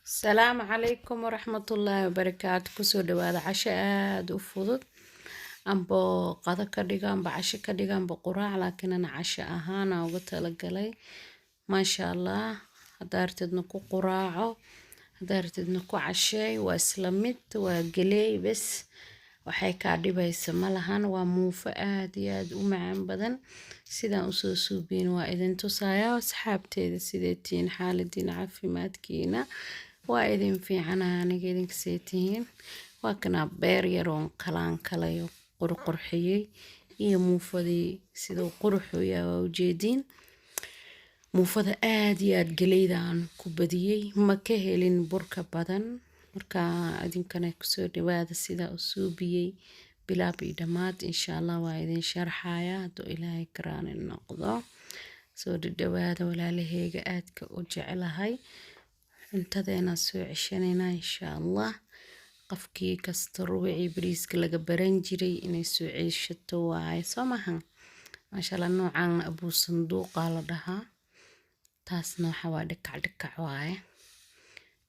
Asalaamu calaykum waraxmatullaahi wabarakaatu. Kusoo dhawaada casho aada u fudud, amba qado ka dhigo, amba casho ka dhigo, amba quraac, laakiin ana casho ahaan aan uga talagalay. Maasha Allah, haddaa rabtidna ku quraaco, haddaa rabtidna ku casheey, waa isla mid. Waa galeey bes, waxay kaa dhibaysa ma lahan. Waa muufo aada iyo aada u macaan badan. Sidaan usoo suubiyin waa idin tusayaa. Asxaabteeda, sidee tihiin? Xaaladiina, caafimaadkiina? Waa idin fiicanaha aniga, idinka see tihiin? Waa kanaa beer yaroon kalaan kalayo qurqurxiyey iyo muufadii siduu quruxu yahay waa ujeediin. Muufada aada iyo aada galeyda aan ku badiyey, ma ka helin burka badan. Marka idinkana kusoo dhawaada sidaa u suubiyey, bilaab iyo dhammaad. Insha Allah waa idin sharxaya hadduu Ilaahay karaani noqdo. Soo dhadhawaada walaalaheyga aadka u jeclahay. Cuntadeena soo ceshanaynaa insha Allah. Qofkii kasta rubicii bariiska laga baran jiray inay soo ceshato waaye, soo maha? Maasha Allah, noocan abuu sanduuqa la dhahaa. Taasna waxa waa dhikac dhikac waaye,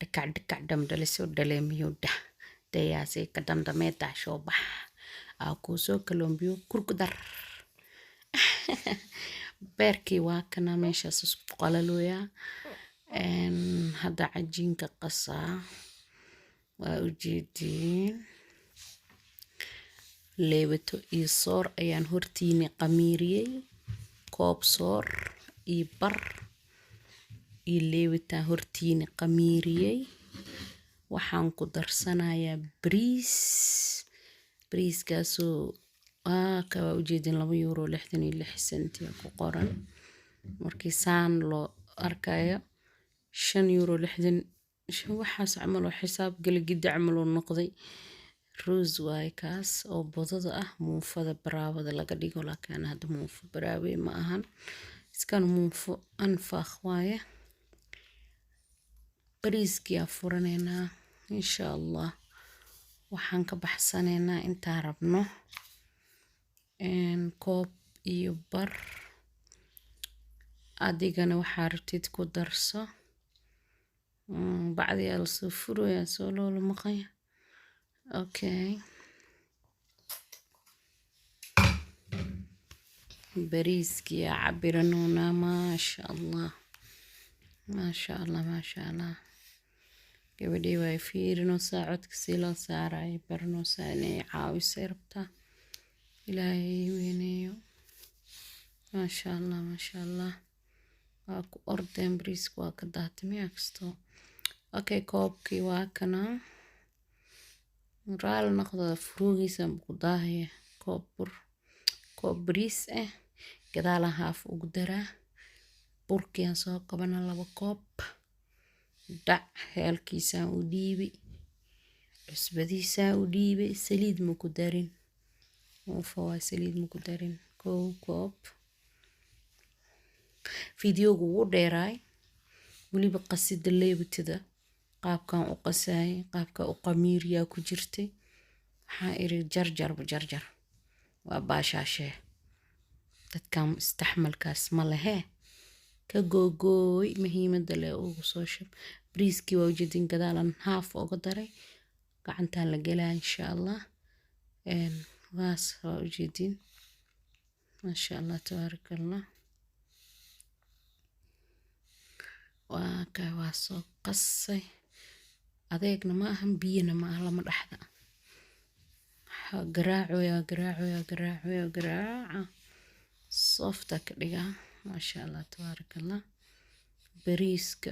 dhikac dhikac dhamdhalisoo dhaleemiyo dhah dayaasay ka damdamee daashoo bax aa kuusoo kaloombiyo kurkudar. Beerkii waa kana meeshaas isku qalalooyaa. Hadda cajiinka qasaa, waa ujeediin. Leebato iyo soor ayaan hortiini qamiiriyey. Koob soor iyo bar iyo leebataan hortiini qamiiriyey. Waxaan ku darsanayaa bariis, bariiskaasoo ka waa ujeedin, €2.66 ku qoran. Markii saan loo arkayo €5.60 waxaas camal oo xisaab gala gidi camal uu noqday. Roos waaye kaas oo budada ah, muufada baraawada laga dhigo, laakiin hadda muufo baraawe ma ahan, iskan muufo anfaaq waaye. Bariiskii aa furaneynaa insha Allah. Waxaan ka baxsaneynaa intaan rabno, koob iyo bar. Adigana waxaa rabtid ku darso. Bacdiyaa lasoo furayaa, soo loola maqanya. Okay, bariiskii aa cabiranoonaa. Maasha Allah, maasha Allah, maasha Allah. Gabadhii way fiirinoosaa, codka si loo saarayo baranoosaa, inay caawisay rabtaa. Ilaahay weyneeyo. Maasha Allah, maasha Allah. Waa ku ordeen, bariiska waa ka daatay miyaa kastoo. Okay, koobkii waa kana. Raali noqda, furuugiisa ku daahaya. Koob bur, koob bariis ah, gadaalaan haaf ugu daraa. Burkiaan soo qabana, 2 koob dhac. Heelkiisaan u dhiibi, cusbadiisaan u dhiibi. Saliid ma ku darin, muufo waa, saliid ma ku darin. 1 koob. Fiidiyowgu wuu dheeraay. Weliba qasida leebitida qaabkan u qasaayay, qaabka u qamiiriyaa ku jirtay. Waxaan iri jarjarba jarjar, waa baashaashee. Dadkan istaxmalkaas ma lehee, ka googooy muhiimada leh ugu soo shub. Bariiskii waa ujeedin, gadaalan haaf uga daray, gacantaan la gelaa insha Allah. Waas waa ujeedin. Maasha Allah, tabaaraka Allah. Waa ka waa soo qasay. Adeegna ma ahan, biyana ma aha, lama dhexda. Waxaa garaacoya, garaacoya, garaacoya, garaaca softa ka dhigaa. Maasha Allah, tabaaraka Allah. Bariiska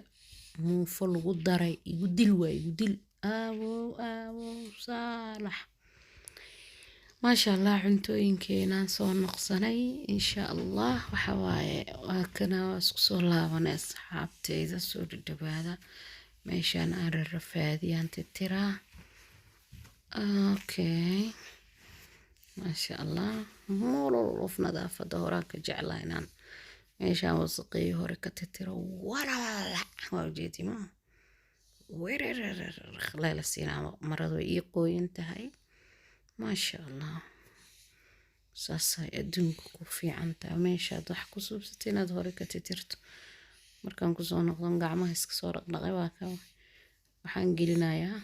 muufo lagu daray igu dil, waa igu dil. Aawow, aawow saalax. Maasha Allah, cuntooyinkeenaan soo noqsanay insha Allah. Waxa waaye waa kana, waa isku soo laabanay. Asxaabteyda, soo dhadhawaada. Meeshaan aan rarafaadiyaan titiraa. Okay, maasha Allah, mololof. Nadaafada horaan ka jeclaa inaan meeshaan wasaqeeyo, hore ka titiro. Walala, waa ujeedi ma wererererelela siinaa. Maradu way ii qooyan tahay. Maasha Allah, saasay adduunka ku fiican tahay, meeshaad wax ku suubsatay inaad hore ka titirto. Markaan kusoo noqdon gacmaha iska soo dhaqdhaqay, waa ka. Waxaan gelinayaa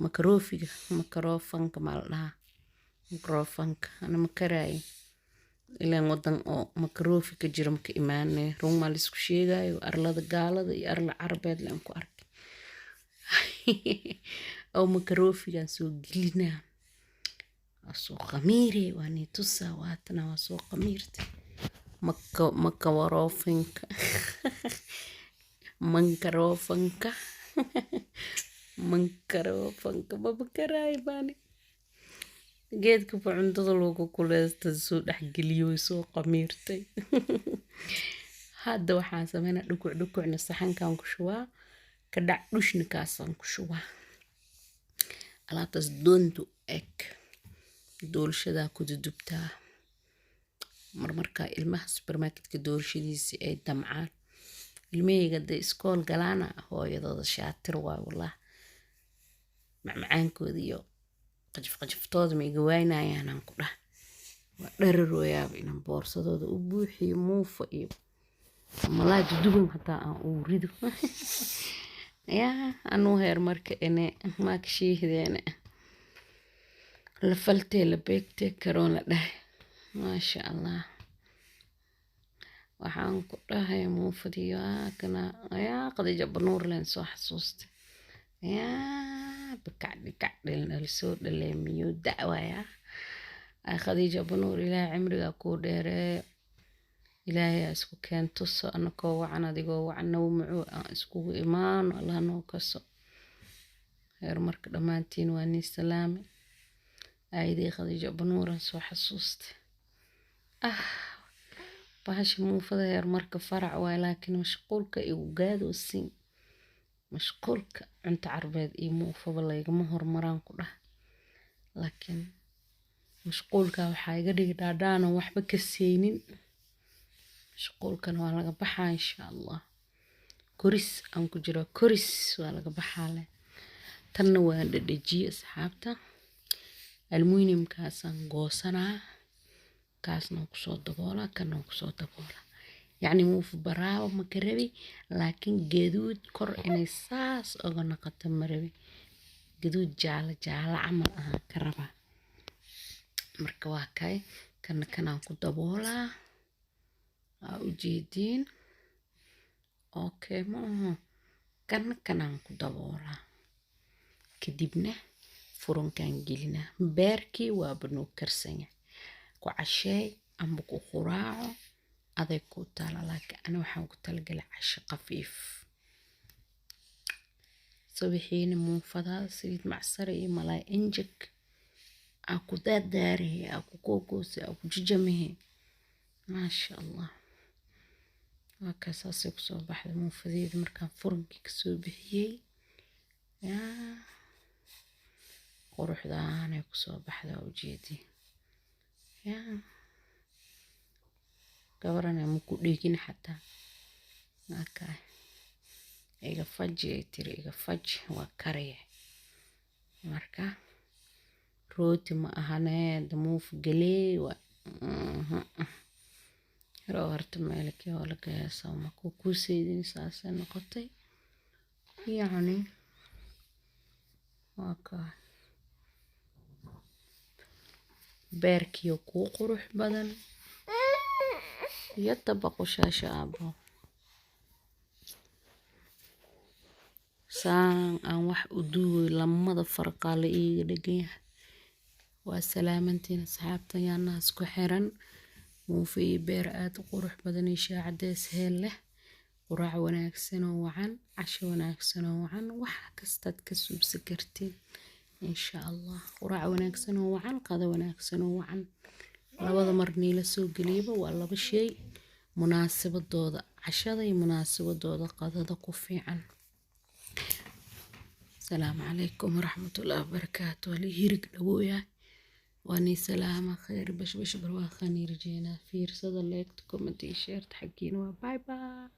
makaroofiga, makarofanka maa la dhahaa, microfanka. Ana ma karaayo ilaan wadan oo makaroofi ka jiro maka imaane. Run maa laisku sheegayo, arlada gaalada iyo arla carabeed laan ku arkay oo makaroofigaan soo gelinaa, waa soo khamiire, waa nii tusaa. Waatana waa soo khamiirtay makarofanka, mankarofanka, mankarofanka. Maba karaayo baani geedka ba cuntada loogu kuleysta soo dhexgeliyo, way soo khamiirtay. Hadda waxaan sameynaa dhukuc dhukucna saxankan ku shubaa, ka dhac dhushna kaasaan ku shubaa. Alaabtaas doontu eg doolshadaa ku dudubtaa marmarkaa ilmaha supermarketka doolshadiisi ay damcaan. Ilmahayga hadday iskool galaana, hooyadooda shaatir waay wallah, macmacaankooda iyo qajaf qajaftooda ma iga waynayaan aan ku dhah. Waa dhararooyaaba inaan boorsadooda u buuxiyo muufa iyo malaay duduban hataa aan ugu rido. Yaa anuu heer marka ene maaka shiihdeene la faltee la beegtee karoon la dhahay. Maasha Allah, waxaan ku dhahay muufadii waa kana. Yaa Khadiija Banuur leen soo xasuustay, yaa bakac dhikac dhalin soo dhaleemiyo da'waya. Ay Khadiija Banuur, Ilaahay cimrigaa kuu dheereeyo, Ilaahay ha isku keen tuso anakoo wacan, adigoo wacan, naw mucuu aan iskugu imaano, Allah noo kaso. Heer marka dhammaantiin waa nii salaame. Aayadii Khadiija Banuuran soo xasuustay. Ah, bahasha muufada heer marka farac waay, laakiin mashquulka igu gaadoosin, mashquulka cunto carbeed iyo muufaba laygama hormaraan ku dhah. Laakiin mashquulka waxaa iga dhigi dhaadhaanan waxba ka seynin. Mashquulkan waa laga baxaa insha Allah. Koris aan ku jiro, koris waa laga baxaa leh. Tanna waan dhadhajiyey asxaabta. Aluminiumkaasaan goosanaa, kaasna waan kusoo daboolaa, kana waan kusoo daboolaa. Yacni muufa baraawo ma ka rabi, laakiin gaduud kor inay saas uga noqoto ma rabi. Gaduud jaalo jaalo camal ahaan ka rabaa. Marka waa kay kana kanaan ku daboolaa, waa ujeediin. Okay, ma aho, kana kanaan ku daboolaa, kadibna furunkaan gelinaa. Beerkii waaba noo karsanya. Ku casheey amba ku quraaco aday kuu taala, laakiin ani waxaan ku talagalay casho khafiif. Subaxiina muufadaada saliid macsare iyo malaay injig aa ku daadaarihe, aa ku googoose, aa ku jajamihe. Maasha Allah, waa kaa saasay kusoo baxday muufadeeda markaan furunkii kasoo bixiyey. Yaa quruxdaanay kusoo baxday, waa ujeedii. Yaa gabarana ma ku dhegin xataa. Waa kaa iga faji ay tiri, iga faji, waa karaya. Marka rooti ma ahanee, muuf galey waa hero horta meelkii oo laga heesaa ma ku kuuseydin, saasay noqotay. Yacni waa kaa beerkiyo kuu qurux badan iyo tabaqu shaasha aabo. Saan aan wax u duugoy lamada farqaa la iiga dhegan yahay. Waa salaamantiin asxaabta, yaanahaas ku xiran. Muufa iyo beer aad u qurux badan iyo shaah cadeys heel leh. Quraac wanaagsan oo wacan, casho wanaagsan oo wacan, wax kastaad ka suubsan kartiin insha Allah. Quraac wanaagsan oo wacan, qado wanaagsan oo wacan, labada mar niila soo geliyaba waa laba shay munaasabadooda cashada iyo munaasabadooda qadada ku fiican. Asalaamu calaykum waraxmatullaahi wabarakaatu. Waa la hirig dhawooyahay. Waa nii salaama, khayr bashbash barwaaqaan rajeynaa. Fiirsada, leegta, comment iyo sheerta xaggiina waa. Bye bye.